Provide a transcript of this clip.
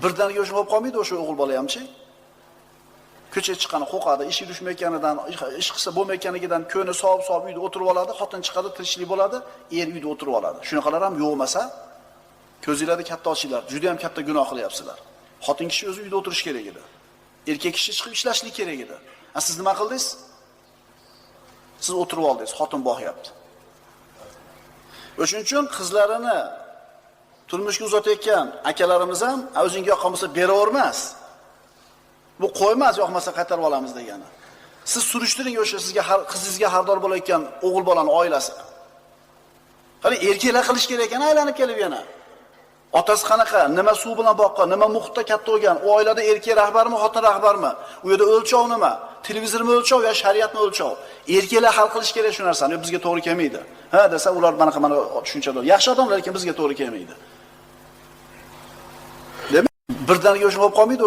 Birdaniga o'sha bo'lib qolmaydi o'sha o'g'il bola hamchi. Ko'chaga chiqqani qo'rqadi, ishi yurishmayotganidan, ish qilsa bo'lmayotganidan ko'ni sovib-sovib uyda o'tirib oladi, xotin chiqadi, tirikchilik bo'ladi, er uyda o'tirib oladi. Shunaqalar ham yo'q emasa, ko'zingizlarni katta ochinglar, juda ham katta gunoh qilyapsizlar. Xotin kishi o'zi uyda o'tirish kerak edi. Erkak kishi chiqib ishlashlik kerak edi. A siz nima qildingiz? Siz o'tirib oldingiz, xotin boqyapti. O'shuning uchun qizlarini turmushga uzatayotgan akalarimiz ham o'zingga yoqqan bo'lsa beravermas. Bu qo'ymas, yoqmasa qaytarib olamiz degani. Siz surishtiring o'sha sizga qizingizga xaridor bo'layotgan o'g'il bolani oilasi. Qani erkaklar qilish kerak ekan, aylanib kelib yana. Otasi qanaqa, nima suv bilan boqqan, nima muhitda katta bo'lgan, u oilada erkak rahbarmi, xotin rahbarmi? U yerda o'lchov nima? Televizormi o'lchov yo shariatmi o'lchov? Erkaklar hal qilish kerak shu narsani, bizga to'g'ri kelmaydi. Ha desa ular mana mana tushunchada. Yaxshi odamlar, lekin bizga to'g'ri kelmaydi. Demak, birdaniga o'sha bo'lib qolmaydi.